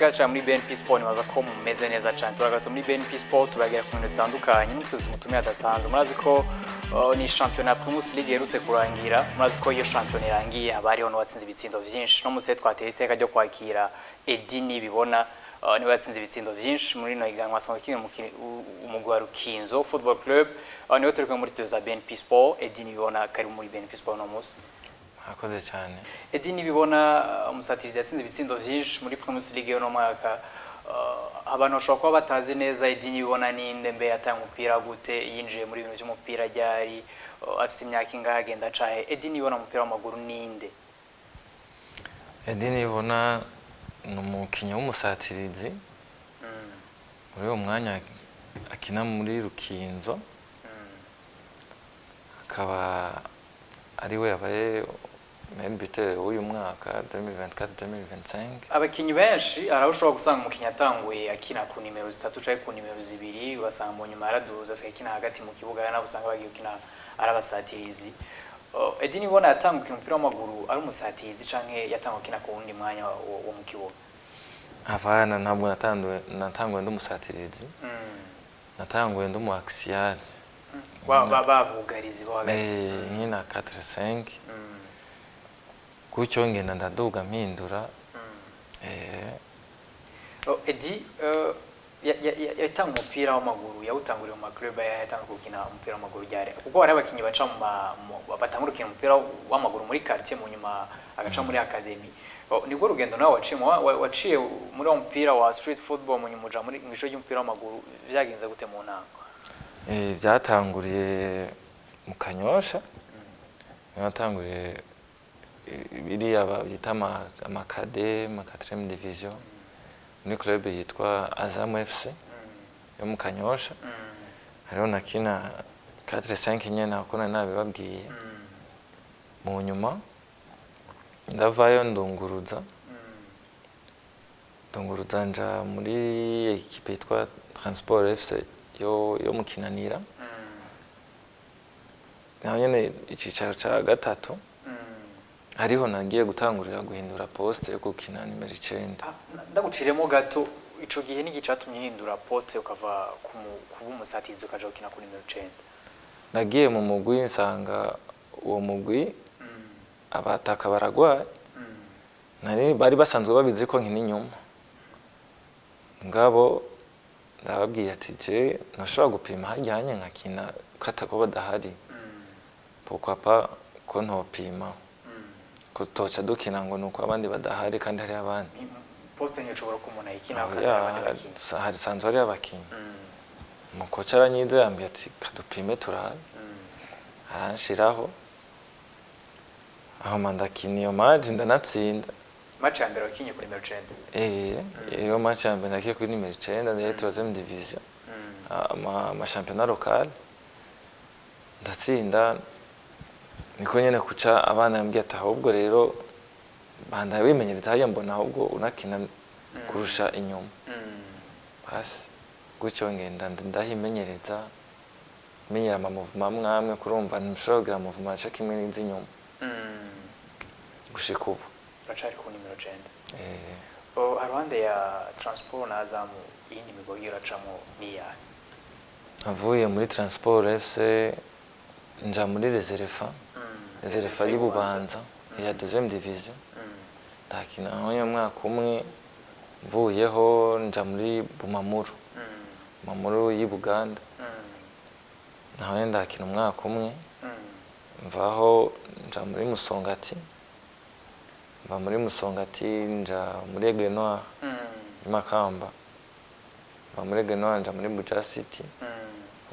Ikaze cyane muri BNP Sport. Nibaza ko mumeze neza cyane. Turagaruka muri BNP Sport, turagira ku bintu zitandukanye. N'umunsi dufise umutumire adasanzwe. Murazi ko ni shampiyona Primus League iherutse kurangira. Murazi ko iyo shampiyona irangiye haba hariho n'uwatsinze ibitsindo vyinshi. No musi twateye iteka ryo kwakira Eddy Nibibona, niwe yatsinze ibitsindo vyinshi muri rino higanwa, asanzwe akina umugwi wa Rukinzo Football Club. Niwe turi kumwe muri studio za BNP Sport. Eddy Nibibona, karibu muri BNP Sport no musi. Murakoze cyane. Eddy Nibibona, umusatirizi yatsinze ibitsindo vyinshi muri Primus League y'uno mwaka. Abantu bashobora kuba batazi neza Eddy Nibibona ninde, mbe yatanga umupira gute, yinjiye muri ibintu by'umupira ryari, afise imyaka ingahe, agenda acahe? Eddy Nibibona umupira w'amaguru ninde? Eddy Nibibona ni umukinnyi w'umusatirizi, muri uwo mwanya akina muri Rukinzo, akaba ari we yabaye meilleur buteur w'uyu mwaka 2024-2025. Abakinyi benshi hari aho ushobora gusanga umukinyi atanguye akina ku nimero 3 canke ku nimero 2, ugasanga mu nyuma yaraduze, asigaye akina hagati mu kibuga, hari nabo usanga bagiye gukina ari abasatirizi. Eddy Nibibona yatanguye gukina umupira w'amaguru ari umusatirizi canke yatanguye gukina ku wundi mwanya wo mu kibuga? Avana, ntabwo natanguye ndi umusatirizi. Natanguye ndi umu axial. Babugarizi bo hagati. Nkina 4-5 gutyo, ngenda ndaduga mpindura. Oh, Eddy yatanga umupira w'amaguru, yawutanguriye mu maclub, yatanga gukina umupira w'amaguru ryari? Kuko hari abakinyi baca mu batangura gukina umupira w'amaguru muri quartier, mu nyuma agaca muri academy. Oh, nibwo rugendo nawe waciye waciye muri uwo mupira wa street football, mu nyuma uja muri mw'ishuri ry'umupira w'amaguru. Vyagenze gute mu ntango? Byatanguriye mu Kanyosha. Natanguriye biriya byita amacadets, ama 4 division, muri club yitwa Azam FC yo mu Kanyosha. Hariho nakina 4-5 nyene, nako nari nabibabwiye. Mu nyuma ndavayo, ndunguruza nja muri ekipe yitwa Transport FC yo mu Kinanira, naho nyene icicaro ca gatatu. Hariho nagiye gutangurira guhindura poste yo gukina nimero 9. Ah, ndaguciremo gato. Ico gihe niki catumye uhindura poste, ukava kuba umusatirizi ukaja gukina ku nimero 9? Nagiye mu mugwi, nsanga uwo mugwi abataka baragwaye. Nari bari basanzwe babizi ko nkina inyuma, ngabo ndababwiye ati: "Je nashobora gupima hajyanye nkakina kata ko badahari, pourquoi pas ko ntopima, ko toca dukina ngo nuko abandi badahari kandi hari abandi." Poste ntishobora ko umuntu ayikina Aho kandi abandi bakinyi. Hari sanzwe hari abakinyi. Umukoca aranyize, yambwiye ati: "Kadupime turabe." Aranshiraho aho, ndakina iyo match, ndanatsinda. Match ya mbere wakinye kuri nimero 9? Eh, iyo match ya mbere nakiye kuri nimero 9, yari troisième division, ama championnat local, ndatsinda. Niko nyene kuca abana yambwiye ati: "Ahubwo rero banda wimenyereza hariya, mbona ahubwo unakina kurusha inyuma." Basi gutyo ngenda ndahimenyereza, menyera ama mouvement amwe amwe, kurumva ntushobora kugira mouvement aca kimwe n'iz'inyuma. Gushika ubu. Uracari ku nimero 9? Eh. Oh, haruhande ya Transport na Azam, iyindi migwi wagiye uracamo ni iyahe? Navuye muri Transport FC, nja muri Les Elephants. Les Elephants y'Ibubanza ya deuxième division. Ndakina aho umwaka umwe, mvuyeho nja muri Bumamuru. Bumamuru y'i Buganda. Naho ndakina umwaka umwe. Mvaho nja muri Musongati, mva muri Musongati nja muri Aigle Noir i Makamba, mva muri Aigle Noir nja muri Buja City.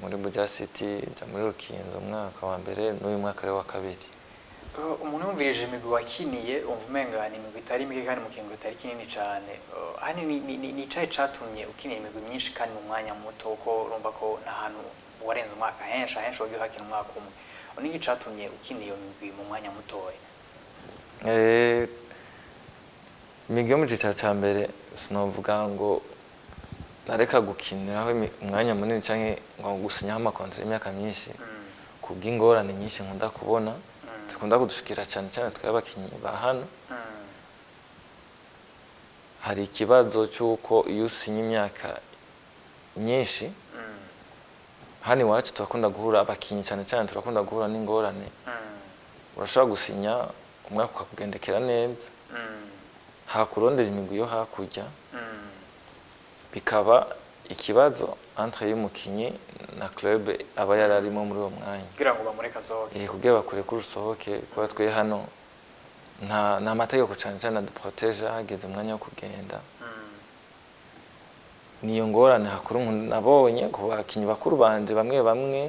Muri Buja City nja muri Rukinzo umwaka wa mbere, n'uyu mwaka ari wa kabiri. Umuntu yumvirije imigwi wakiniye, umva umenga ni imigwi itari mike kandi mu kiringo kitari kinini cane. Ahanini ni icahe catumye ukinira imigwi myinshi kandi mu mwanya muto, kuko urumva ko n'ahantu warenze umwaka, henshi ahenshi wagiye uhakina umwaka umwe? Niki catumye ukina iyo migwi mu mwanya mutoya? Imigwi yo mu cicaro ca mbere, sinovuga ngo nareka gukiniraho umwanya munini canke ngo gusinyaho amakontra y'imyaka myinshi, kubw'ingorane nyinshi nkunda kubona zikunda kudushikira, cyane cyane twe abakinyi ba hano. Hari ikibazo cy'uko iyo usinye imyaka myinshi, hano iwacu turakunda guhura, abakinyi cyane cyane turakunda guhura n'ingorane. Urashobora gusinya umwaka ukakugendekera neza, hakurondera imigwi yo hakurya, bikaba ikibazo entre y'umukinyi na club aba yari arimo muri uwo mwanya. Kugira ngo bamureke asohoke. Kugira bakureke usohoke, kuba twe hano nta mategeko cyane cyane aduproteja hageze umwanya wo kugenda. Niyo ngorane hakuru nabonye ku bakinyi bakuru banje bamwe bamwe,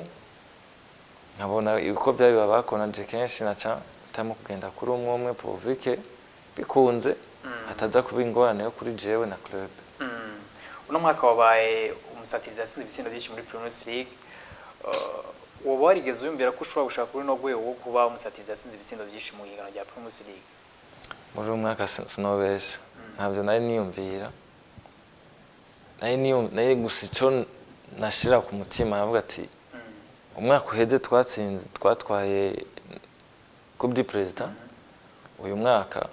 nkabona uko byaba bakonaje kenshi, naca mpitamo kugenda kuri umwe umwe, pourvu que bikunze hataza kuba ingorane yo kuri jewe na club. Uno mwaka wabaye umusatirizi yatsinze ibitsindo byinshi muri Primus League. Woba warigeze wiyumvira ko ushobora gushaka kuri no rwego rwo kuba umusatirizi yatsinze ibitsindo byinshi mu higanwa rya Primus League? Muri uyu mwaka sinobesha, ntabyo nari niyumvira. Nari gusa ico nashira ku mutima, navuga ati umwaka uheze twatsinze, twatwaye Coupe du Président, uyu mwaka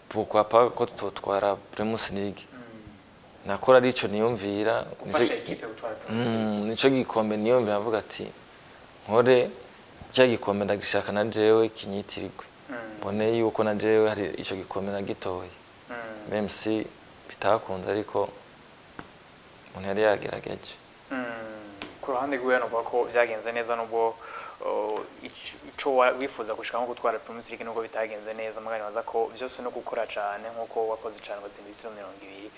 pourquoi pas ko tutotwara Primus League? Nakora arico niyumvira. Gufasha ekipe gutwara Primus League. Nico gikombe niyumvira, navuga ati nkore cya gikombe, ndagishaka na jewe kinyitirirwe, mbone yuko na jewe hari ico gikombe nagitoye, même si bitakunze, ariko umuntu yari yagerageje. Ku ruhande rwiwe novuga ko vyagenze neza, nubwo ico wifuza gushika nko gutwara Primus League, nubwo bitagenze neza, mugani waza ko vyose no gukora cane nkuko wakoze cane ugatsinda ibitsindo 20.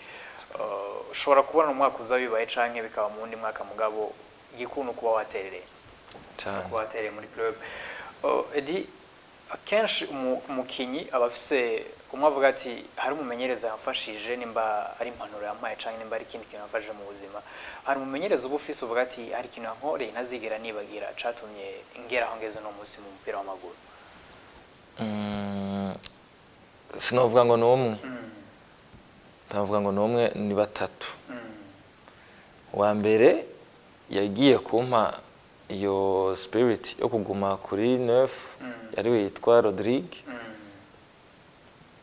Ushobora kubona umwaka uza bibaye canke bikaba mu wundi mwaka, mugabo igikuru kuba waterereye. Cane. Kuba watereye muri club. Edi, akenshi umukinyi aba afise umwe avuga ati hari umumenyereza yamfashije, nimba ari impanuro yampaye canke nimba ari ikindi kintu yamfashije mu buzima. Hari umumenyereza uba ufise uvuga ati hari ikintu yankoreye ntazigera nibagira, catumye ngera aho ngeze uno munsi mu mupira w'amaguru? Sinovuga ngo ni umwe, ndavuga ngo ni umwe, ni batatu. Uwa mbere yagiye kumpa iyo spirit yo kuguma kuri neuf, yari witwa Rodrigue.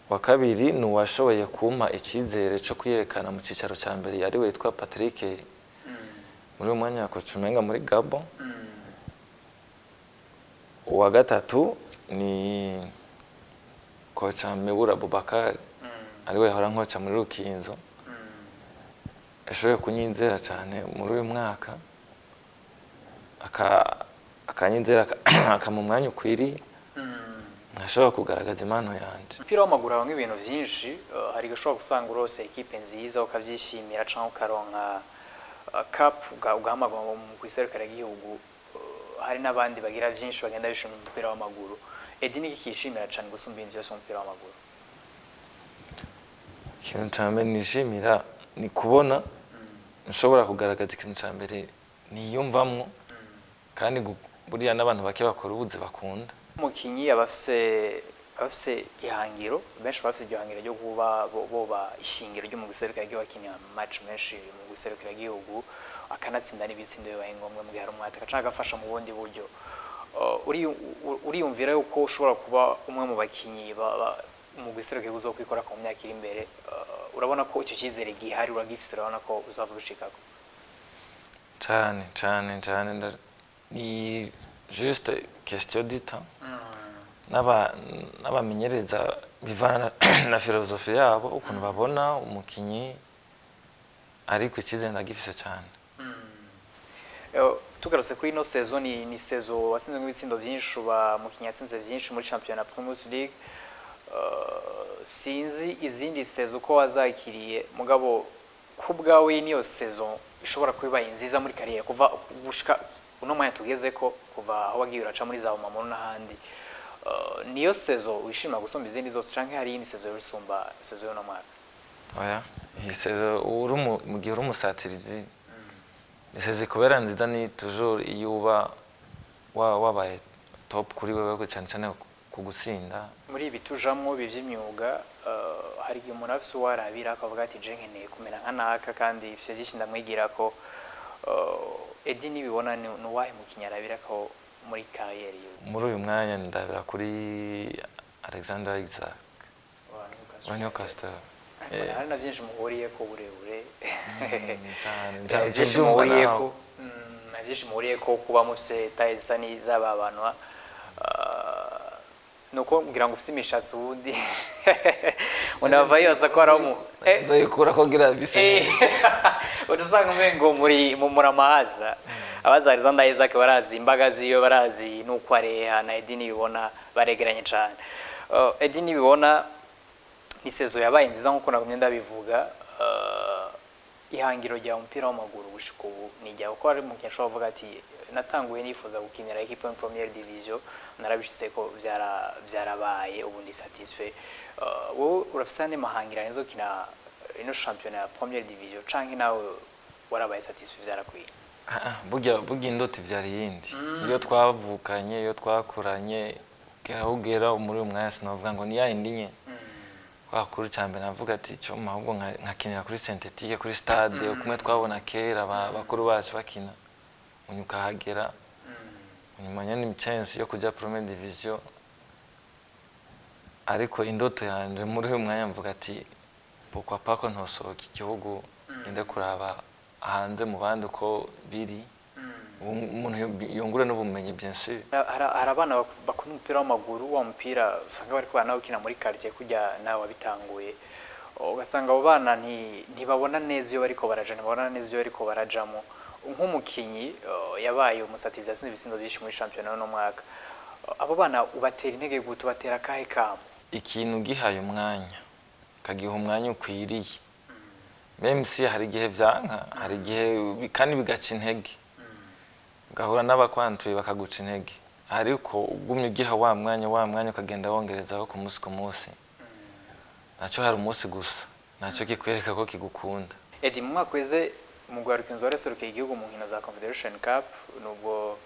Wa kabiri ni uwashoboye kumpa icyizere cyo kwiyerekana mu cyicaro cya mbere, yari witwa Patrick, muri uwo mwanya wa coach umenga muri Gabon. Uwa gatatu ni coach Mebura Bubakar, ariwe yahora nkoca muri Rukinzo, yashoboye kunyizera cyane muri uyu mwaka, akanyizera, akampa umwanya ukwiriye, nkashobora kugaragaza impano yanje. Umupira w'amaguru habamo ibintu vyinshi. Hari igihe ushobora gusanga urose ekipe nziza ukavyishimira, canke ukaronka cup, ugahamagarwa mu gihugu. Hari n'abandi bagira vyinshi bagenda bishimira umupira w'amaguru. Edi, niki kishimira cane gusumba ibindi vyose mu mupira w'amaguru? Ikintu cya mbere nishimira ni kubona nshobora kugaragaza ikintu cya mbere niyumvamwo, kandi buriya n'abantu bake bakora ubuzi bakunda. Umukinyi aba afise ihangiro, benshi baba bafise iryo hangiro ryo kuba boba ishingiro ryo mu gihugu, akina match menshi mu gihugu, akanatsinda n'ibitsindo bibaye ngombwa mu gihe hari umwataka, canke agafasha mu bundi buryo. Uriyumvira yuko ushobora kuba umwe mu bakinyi mu gihugu uzokwikora mu myaka iri imbere? Urabona ko icyo cyizere gihari, uragifise, urabona ko uzava ushikako? Cyane cyane cyane, ni juste question du temps. N'abamenyereza bivana na philosophie yabo, ukuntu babona umukinyi, ariko icyizere ndagifise cyane. Tugarutse kuri ino saison, ni saison watsinze ibitsindo byinshi, uba mukinyi yatsinze byinshi muri championnat Primus League. Sinzi izindi saison uko wazakiriye, mugabo ku bwawe niyo saison ishobora kuba ibaye nziza muri carrière kuva gushika uno mwanya tugeze ko, kuva aho wagiye uraca muri za Mamuru n'ahandi? Niyo saison wishimira gusumba izindi zose, canke hari iyindi saison yorisumba saison y'uno mwaka? Oya, iyi saison uri mu gihe uri umusatirizi, saison ikubera nziza ni toujours iyo uba wabaye top kuri wewe, cyane cyane ku gutsinda. Muri ibi tujamwo ibi vy'imyuga, hari igihe umuntu afise uwo arabira akavuga ati je nkeneye kumera nka naka kandi ifise vyinshi ndamwigirako. Edi nibibona ni uwahe mukinyi arabira ko muri carrière yiwe? Muri uyu mwanya ndabira kuri Alexander Isak wa Newcastle. Hari na byinshi muhuriye ko, burebure. Cyane. Byinshi Ndabyumva muhuriye nawe. ko, byinshi muhuriye ko kuba mufise taille zisa n'iz'aba bantu, nuko ngira ngo ufise imishatsi, ubundi unava yibaza ko ari mu Nzoyikura kugira bise neza. Uca usanga umengo muri mu muramahaza. Abazi Alexander Isaac barazi imbaga ziwe, barazi nuko areha, na Eddy Nibibona baregeranye cyane. Eddy Nibibona, ni saison yabaye nziza nkuko nagumye ndabivuga. Ihangiro rya umupira w'amaguru gushika ubu ni irya kuko hari umukinnyi ashobora kuvuga ati natanguye nifuza gukinira équipe muri première division, narabishitse ko byarabaye, ubu ndi satisfait. Wowe urafise andi mahangiro arenze gukina ino championnat ya première division, canke nawe warabaye satisfait, vyarakwiye? Ah, ah, burya indoto ivyara iyindi. Iyo twavukanye, iyo twakuranye, aho ugera muri uyu mwanya, sinavuga ngo ni ya yindi nyene wakuru. Cyambere navuga ati cyo ahubwo nkakinira kuri synthétique, kuri stade kumwe twabona kera bakuru bacu bakina, unyuka ukahagera nyuma nyene chance yo kuja première division. Ariko indoto yanje muri uyu mwanya, mvuga ati pourquoi pas ko ntosohoka igihugu, ngende kuraba hanze mu bandi uko biri, umuntu yungure n'ubumenyi, bien sûr. Hari abana bakunda umupira w'amaguru, wa mupira usanga bariko baranawukina muri quartier kujya nawe wabitanguye, ugasanga abo bana ntibabona neza iyo bariko baraja, ntibabona neza ibyo bariko barajamo. Nk'umukinyi yabaye umusatirizi, yatsinze ibitsindo byinshi muri shampiyona y'uno mwaka, abo bana ubatera intege gute, ubatera akahe kamo? Ikintu gihaye umwanya, ukagiha umwanya ukwiriye, même si hari igihe vyanka, hari igihe kandi bigaca intege, ugahura n'abakwantuye bakaguca intege, ariko ugumye ugiha wa mwanya, wa mwanya ukagenda wongerezaho ku munsi ku munsi, nacyo hari umunsi gusa nacyo kikwereka ko kigukunda. Eddy, mu mwaka weze umugwi wa Rukinzo waraserukiye igihugu mu nkino za Confederation Cup, nubwo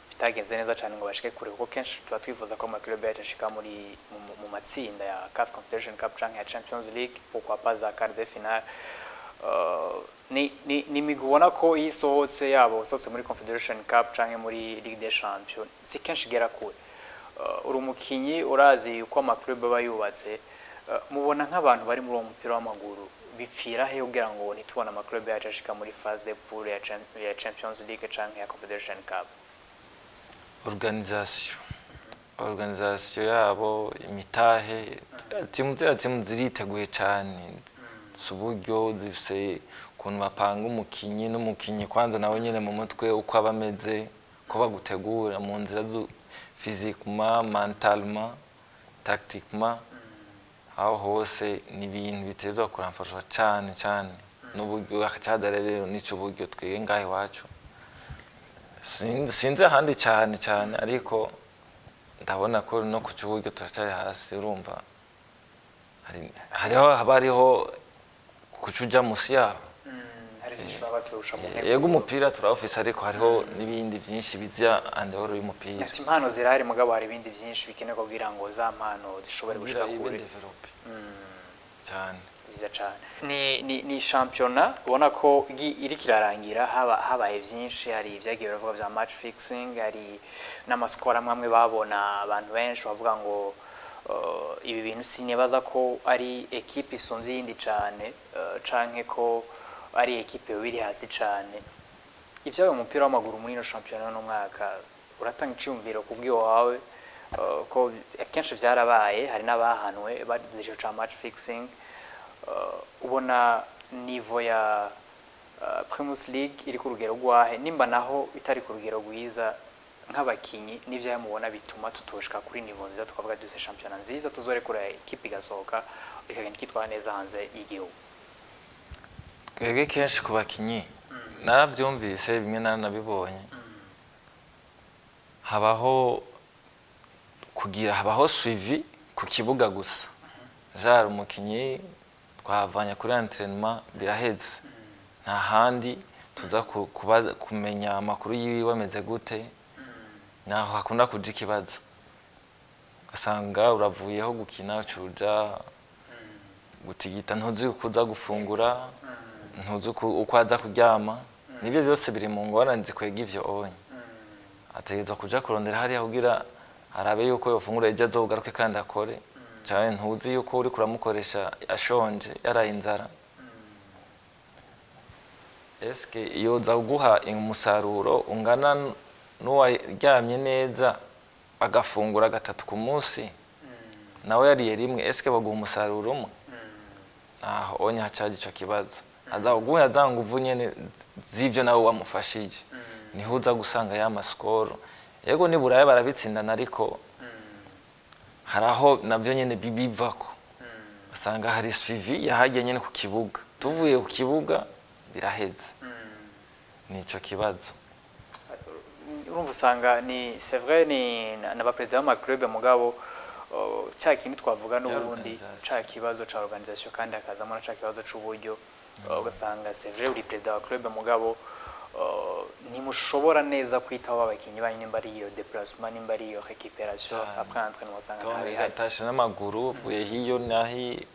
bitagenze neza cyane ngo bashike kure, kuko kenshi tuba twifuza ko amaclub yacu ashika muri mu matsinda ya CAF Confederation Cup canke ya Champions League, pourquoi pas za quart de finale. Ni imigwi ubona ko iyo isohotse, yaba usohotse muri Confederation Cup canke muri Ligue des Champions, si kenshi igera kure. Uri umukinyi, urazi uko amaclub aba yubatse. Mubona nk'abantu bari muri uwo mupira w'amaguru bipfira he kugira ngo ntitubone amaclub yacu ashika muri phase de poule ya Champions League canke ya Confederation Cup? Organisation yabo, imitahe, timu, ziriya timu ziriteguye cyane, si uburyo zifise, ukuntu bapanga umukinyi n'umukinyi kwanza nawe nyine mu mutwe uko aba ameze, uko bagutegura mu nzira physiquement, mentalement, tactiquement, aho hose ni ibintu bitezwa kuramfasha cyane cyane n'uburyo hakacaza. Rero n'ico buryo twebwe ngaha iwacu, sinzi ahandi cyane cyane, ariko ndabona ko no ku cy'uburyo turacyari hasi. Urumva hariho, haba hariho kuca uja musi yabo. Hari byinshi baba baturusha mu ntego. Yego, umupira turawufise, ariko hariho n'ibindi byinshi bijya en dehors y'umupira. Ati impano zirahari, mugabo hari ibindi byinshi bikenerwa kugira ngo za mpano zishobore kugira gushika ibe kure. Développé cyane. Nziza cyane. Ni shampiyona ubona ko iriko irarangira, haba habaye byinshi. Hari ibyagiye biravuga bya match fixing, hari n'amaskora amwe amwe babona abantu benshi bavuga ngo ibi bintu sinibaza ko ari ekipe isumvye iyindi cane, canke ko ari ekipe yoba iri hasi cane. Ibyabaye mu mupira w'amaguru muri ino shampiyona y'uno mwaka, uratanga iciyumviro ku bw'iwawe, ko akenshi byarabaye, hari n'abahanwe bazize ico ca match fixing. Ubona niveau ya Primus League iri ku rugero rwahe? Nimba naho itari ku rugero rwiza, nk'abakinyi n'ivyo mubona bituma tutoshika kuri niveau nziza, tukavuga duse shampiyona nziza, tuzorekura ikipe igasohoka ikagenda ikitwara neza hanze y'igihugu? Twebwe kenshi ku bakinyi, narabyumvise bimwe, naranabibonye, habaho kugira, habaho suivi ku kibuga gusa. Jari umukinyi twavanye kuri entraînement, biraheze, nta handi tuza kumenya amakuru yiwe ameze gute. Naho hakunda kuja ikibazo, ugasanga uravuyeho gukina, ucuja gutigita, ntuzi uko uza gufungura, ntuzi uko aza kuryama. Nibyo byose biri mu ngorane zikwega ivyo. Onye ategerezwa kuja kurondera hariya kugira arabe yuko yofungura, ejo azogaruke kandi akore. Cyane ntuzi yuko uri kuramukoresha ashonje, yaraye inzara. Eske yoza kuguha umusaruro ungana n'uwaryamye neza agafungura gatatu ku munsi, nawe yariye rimwe? Eske baguha umusaruro umwe? Aho onye hacaje ico kibazo, aza kuguha za nguvu nyene z'ivyo nawe wamufashije, niho uza gusanga ya ma scores. Yego, ni Buraya barabitsindana, ariko hari aho navyo nyene bibivako, usanga hari suivi yahagiye nyene ku kibuga, tuvuye ku kibuga biraheze. Nico kibazo. Urumva, usanga ni, c'est vrai, ni n'abaperezida b'ama clubs, mugabo cya kindi twavuga n'ubundi, organisation. Cya kibazo ca organisation, kandi hakazamo na cya kibazo c'uburyo. Ugasanga c'est vrai, uri perezida wa club, mugabo ntimushobora neza kwitaho abakinyi banyu, nimba ari iyo déplacement, nimba ari iyo récupération Cyane. après entraînement, usanga ntabihari. Atashe n'amaguru, uvuye hiyo nahi,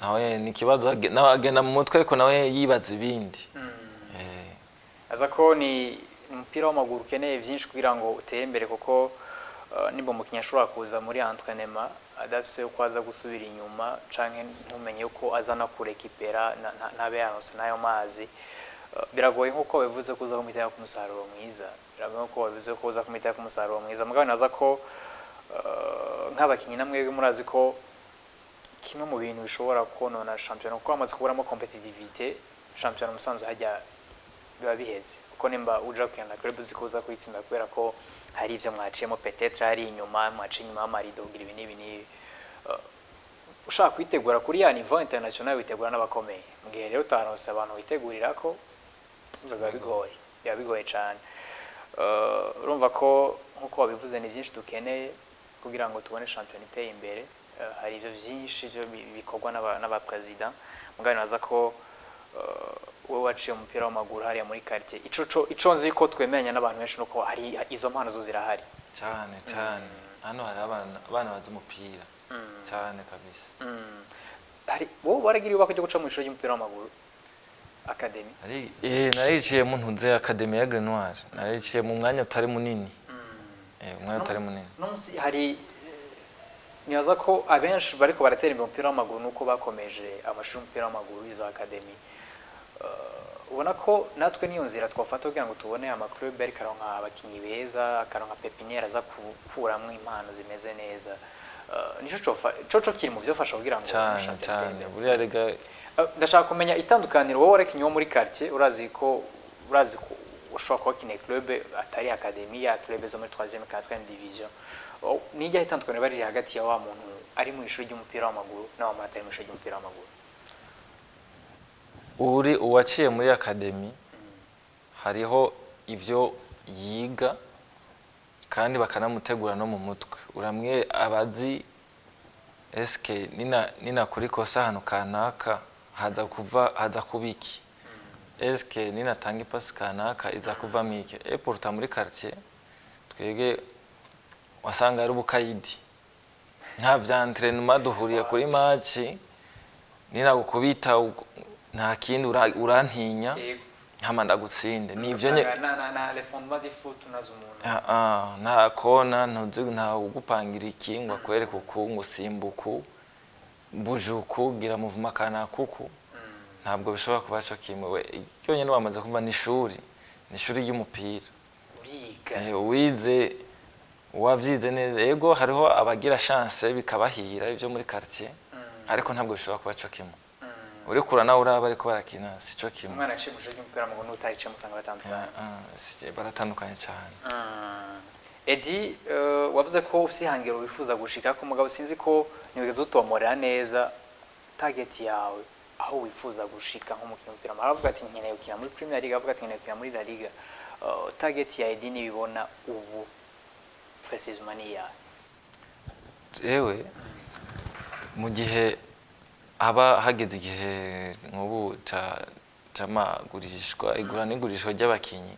nawe ni ikibazo, nawe agenda mu mutwe, ariko nawe yibaza ibindi. Aza ko ni umupira w'amaguru ukeneye byinshi kugira ngo utere imbere, kuko nimba umukinnyi ashobora kuza muri entraînement adafise uko aza gusubira inyuma, canke ntumenye uko aza no kurekipera, ntabe yaronse n'ayo mazi, biragoye nk'uko bivuze ko uza kumwitega ku musaruro mwiza. Biragoye nk'uko babivuze ko uza kumwitega ku musaruro mwiza. Mugabo naza ko nk'abakinnyi namwebwe murazi ko kimwe mu bintu bishobora konona shampiyona, kuko bamaze kuburamo compétitivité, shampiyona umusanzu hajya biba biheze, kuko nimba uja kugenda na club uzi ko uza kuyitsinda kubera ko hari ivyo mwaciyemo, peut-être hari inyuma mwaciye inyuma y'amarido kugira ibi n'ibi n'ibi, ushaka kwitegura kuri ya niveau international, witegura n'abakomeye. Mu gihe rero utaronse abantu witegurira ko, biba bigoye, biba bigoye cyane. Urumva ko nk'uko wabivuze, ni byinshi dukeneye kugira ngo tubone shampiyona iteye imbere. Hari ibyo byinshi byo bikorwa n'abaperezida, mugabo naza ko wowe waciye umupira w'amaguru hariya muri quartier, ico nzi ko twemeranya n'abantu benshi nuko hari izo mpano zo zirahari. Cyane cyane, hano hari abana bazi umupira cyane kabisa. Hari wowe waragira ibakwe ryo guca mu ishuri ry'umupira w'amaguru, academy? Nariciye mu ntuze, academy ya Grenoir, nariciye mu mwanya utari munini. Umwanya utari munini. No musi hari nibaza ko abenshi bariko baratera imbere umupira w'amaguru nuko bakomeje amashuri y'umupira w'amaguru, izo academy. Ubona ko natwe niyo nzira twafata kugira ngo tubone ama club ariko aronka abakinyi beza, akaronka pépinière aza gukuramwo impano zimeze neza. Nico cofa coco kiri mu vyofasha kugira ngo Cyane. shampiyona itere Cyane. imbere. Buriya rega. Ndashaka kumenya itandukaniro. Wowe warakinye wo muri quartier, urazi ko ushobora kuba wakineye club atari academy, ya club zo muri 3e, 4e division. Oh, ni iryahe itandukaniro bari riri hagati ya wa muntu ari mu ishuri ry'umupira w'amaguru na wa muntu atari mu ishuri ry'umupira w'amaguru? Uri uwaciye muri academy, hariho ivyo yiga kandi bakanamutegura no mu mutwe. Uramwe abazi eske nina kuri kosa ahantu kanaka haza kuva, haza kuba iki, eske ninatanga ipasi kanaka iza kuvamo iki. Et pourtant muri quartier twebwe wasanga ari ubukayidi, nta vya entraînement, duhuriye kuri match, ninagukubita nta kindi, urantinya hama ndagutsinde, nivyo Ugasanga na les fondements du foot unazi umuntu. Ah, ah, nta kona, ntuzi, nta ugupangira iki ngo akwereke uku, ngo simbuku bujuku, gira mouvement kanaka uku. Ntabwo bishobora kuba cyo kimwe. We cyonyine wamaze kumva ni ishuri ry'umupira. Uriga. Uwize, uwavyize neza, yego hariho abagira chance bikabahira ibyo muri quartier, ariko ntabwo bishobora kuba cyo kimwe. Uriko nawe uraba ariko barakina, si cyo kimwe. Umwana yaciye mu ishuri ry'umupira w'amaguru n'utayiciyemo usanga batandukanye. Ah, ah, baratandukanye cyane. Edi, wavuze ko ufise ihangiro wifuza gushika ko, mugabo sinzi ko ntiwigeze utomorera neza target yawe, aho wifuza gushika nk'umukinnyi w'umupira w'amaguru. Aravuga ati nkeneye gukina muri Premier League, avuga ati nkeneye gukina muri La Liga. Target ya Edi nibibona ubu précisément ni iyahe? Jewe mu gihe haba hageze igihe nk'ubu c'amagurishwa, igura n'igurishwa ry'abakinyi,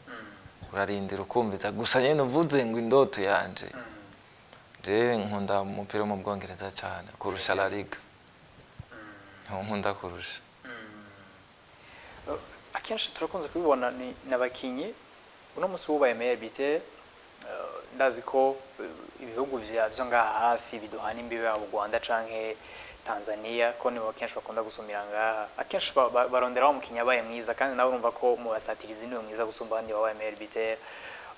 urarindira ukumviza gusa nyene. Uvuze ngo indoto yanje, je nkunda umupira wo mu Bwongereza cyane kurusha La Liga, niwo nkunda kurusha. Akenshi turakunze kubibona ni n'abakinyi uno munsi wubaye meilleur buteur. Ndazi ko ibihugu vyo ngaha hafi biduhana imbibe, yaba u Rwanda canke Tanzania, ko nibo kenshi bakunda gusumira ngaha. Akenshi barondera wa mukinyi abaye mwiza, kandi nawe urumva ko mu basatirizi niwe mwiza gusumba abandi babaye meilleur buteur.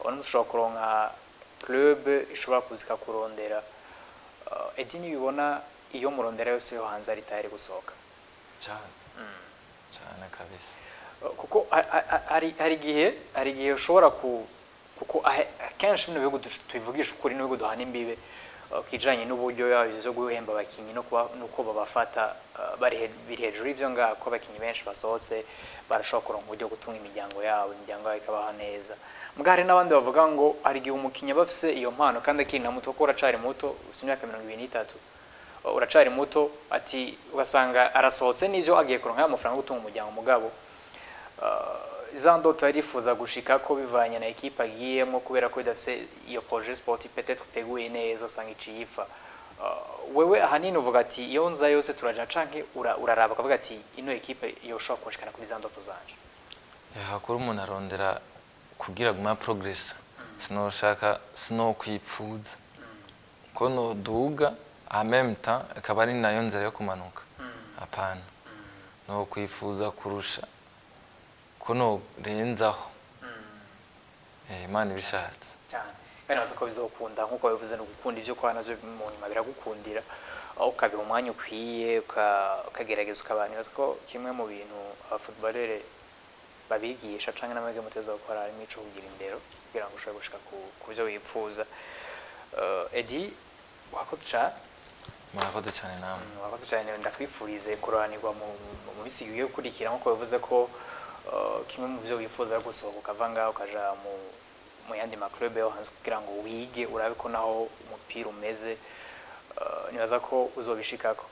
Uno munsi ushobora kuronka club ishobora kuza ikakurondera. Eddy nibibona iyo murondera yose yo hanze ari tayari gusohoka? Cyane cyane kabisa. Kuko hari igihe ushobora ku kuko akenshi bino bihugu tubivugisha ukuri, n'ibihugu duhana imbibe, kijanye n'uburyo yaba zo guhemba abakinyi no kuba nuko babafata, biri hejuru y'ivyo ngaho, ko abakinyi benshi basohotse barashobora kuronka uburyo bwo gutunga imiryango yabo, imiryango yabo ikabaho neza. Mbwa hari n'abandi bavuga ngo hari igihe umukinyi aba afise iyo mpano kandi akiri na muto, kuko uracari muto, ufise imyaka 23, uracari muto, ati ugasanga arasohotse n'ivyo agiye kuronka amafaranga yo gutunga umuryango, mugabo za ndoto yarifuza gushika ko bivanye na ekipe agiyemo, kubera ko idafise iyo projet sportif peut-être iteguye neza, usanga iciye ipfa. Wewe ahanini uvuga ati iyo nza yose turaja, canke uraraba ukavuga ati ino ekipe yoshobora kunshikana kuri za ndoto zanje? Hakuru umuntu arondera kugira guma progress. Sinoshaka, sinokwipfuza ko noduga en même temps akaba ari nayo nzira yo kumanuka, hapana. Nokwifuza kurusha ko norenzaho. Imana ibishatse. Cyane, kandi bazi ko bizokunda nk'uko bivuze, no gukunda ivyo ukora navyo mu nyuma biragukundira, aho ukabiha umwanya ukwiye, ukagerageza ukabana. Nibaza ko kimwe mu bintu abafootballeur babigisha canke n'amahirwe muteza gukora harimo ico kugira indero kugira ngo ushobore gushika ku byo wipfuza. Eddy, wakoze cane. Murakoze cyane namwe. Wakoze cyane. Ndakwifurize kuroranirwa mu minsi igiye gukurikira, nk'uko bivuze ko kimwe mu byo wifuza ari gusohoka ukava ngaho ukaja mu yandi maklub yo hanze kugira ngo wige, urabe ko naho umupira umeze. Nibaza ko uzobishikako.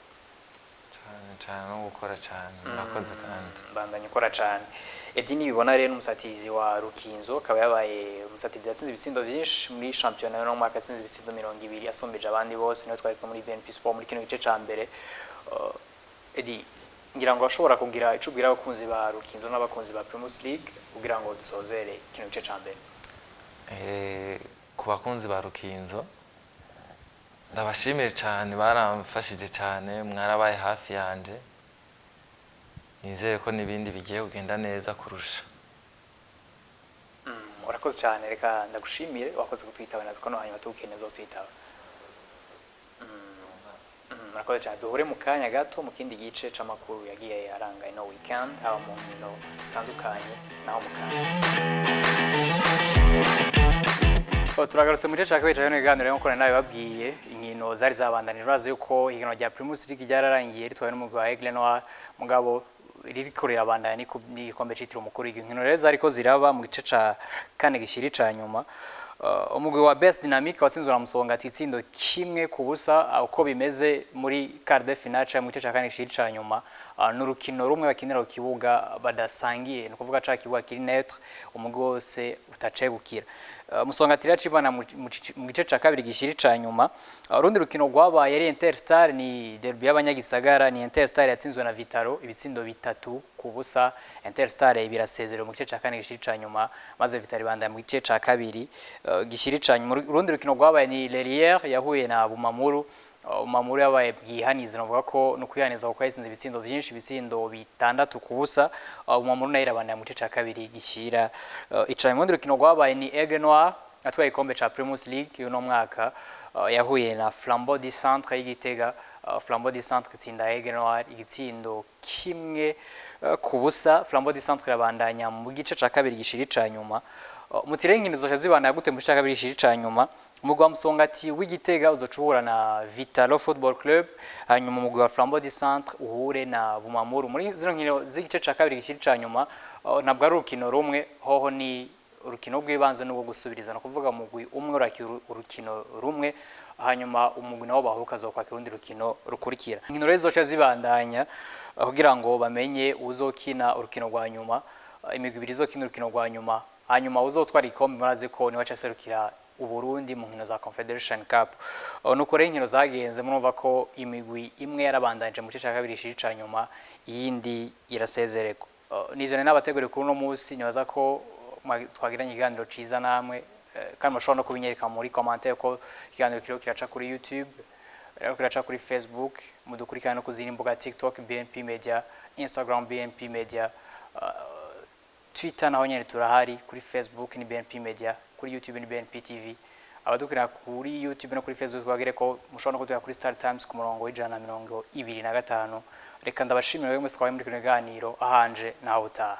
Cyane cyane, no gukora cyane. Murakoze kandi. Mbandanya ukora cyane. Eddy nibibona rero n'umusatirizi wa Rukinzo, akaba yabaye umusatirizi yatsinze ibitsindo byinshi muri shampiyona y'uno mwaka, yatsinze ibitsindo 20 asumbeje abandi bose. Niwe twari kumwe muri BNP Sport muri kino gice ca mbere. Eddy, ngira ngo ashobora kugira ico ubwira abakunzi ba Rukinzo n'abakunzi ba Primus League kugira ngo dusozere kino gice ca mbere. Ku bakunzi ba Rukinzo ndabashimiye cyane, baramfashije cyane, mwarabaye hafi yanje. Nizeye ko n'ibindi bigiye kugenda neza kurusha. Urakoze cyane, reka ndagushimire, wakoze kutwitaba nazo ko no hanyuma tugukeneye uzotwitaba. Murakoze cyane. Duhure mu kanya gato mu kindi gice c'amakuru yagiye aranga ino weekend, haba mu nkino zitandukanye, naho mu kanya. Oh, turagarutse mu gice cya kabiri cya kino kiganiro. Nk'uko nari nabibabwiye, inkino zari zabandanije. Urazi yuko ihiganwa rya Primus League ryararangiye ritwawe n'umugwi wa Aigle Noir, mugabo ririko rirabandanya n'igikombe citiriwe umukuru w'igihugu. Inkino rero zariko ziraba mu gice ca kane gishira ica nyuma. Umugwi wa Best Dynamic watsinzwe na Musongati itsindo 1-0. Uko bimeze muri quart de finale canke mu gice ca kane gishira ica nyuma, n'urukino rumwe bakinira ku kibuga badasangiye, ni ukuvuga ca kibuga kiri neutre, umugwi wose utacegukira. Musongati rero acibana mu gice ca kabiri gishira ica nyuma. Urundi rukino rwabaye ari Interstar, ni derby y'abanyagisagara, ni Interstar yatsinzwe na Vitaro ibitsindo 3-0. Interstar birasezerera mu gice ca kane gishira ica nyuma, maze Vitaro ibandanya mu gice ca kabiri gishira ica nyuma. Urundi rukino rwabaye ni Leriere yahuye na Bumamuru. Bumamuru yabaye bwihanize, navuga ko no kwihaniza kuko yatsinze ibitsindo byinshi, ibitsindo 6-0. Bumamuru nayo irabandanya mu gice ca kabiri gishira ica nyuma. Urundi rukino rwabaye ni Aigle Noir atwaye igikombe ca Primus League y'uno mwaka, yahuye na Flambeau du Centre y'Igitega. Flambeau du Centre itsinda Aigle Noir igitsindo 1-0. Flambeau du Centre irabandanya mu gice ca kabiri gishira ica nyuma. Mutire inkino zoca zibandanya gute mu gice ca kabiri gishira ica nyuma? Umugwi wa Musongati w'Igitega uzoca uhura na Vitalo Football Club, hanyuma umugwi wa Flambeau du Centre uhure na Bumamuru. Muri zino nkino z'igice ca kabiri gishira ica nyuma, ntabwo ari urukino rumwe, hoho ni urukino rw'ibanze n'ubwo gusubiriza, ni ukuvuga umugwi umwe urakira urukino rumwe, hanyuma umugwi nawo bahuka azokwakira urundi rukino rukurikira. Inkino rero zizoca zibandanya kugira ngo bamenye uzokina urukino rwa nyuma. Imigwi ibiri izokina urukino rwa nyuma, hanyuma uzotwara igikombe murazi ko niwe aca aserukira Uburundi mu nkino za Confederation Cup. Nuko rero inkino zagenze, murumva ko imigwi imwe yarabandanije mu gice cya kabiri gishira ica nyuma, iyindi irasezererwa. Nivyo nari nabateguriye kuri uno munsi. Nibaza ko twagiranye ikiganiro ciza namwe. Kandi mushobora no kubinyereka muri commentaire ko ikiganiro kiriho kiraca kuri YouTube, rero kiraca kuri Facebook. Mudukurikirane no ku zindi mbuga: TikTok BNP Media, Instagram BNP Media, Twitter naho nyene turahari. Kuri Facebook ni BNP Media, kuri YouTube ni BNP TV. Abadukurikirana kuri YouTube no kuri Facebook, bagire ko mushobora no kuduha kuri Star Times ku murongo w'125. Reka ndabashimira mwese twabaye muri kino kiganiro. Ahanje naho utaha.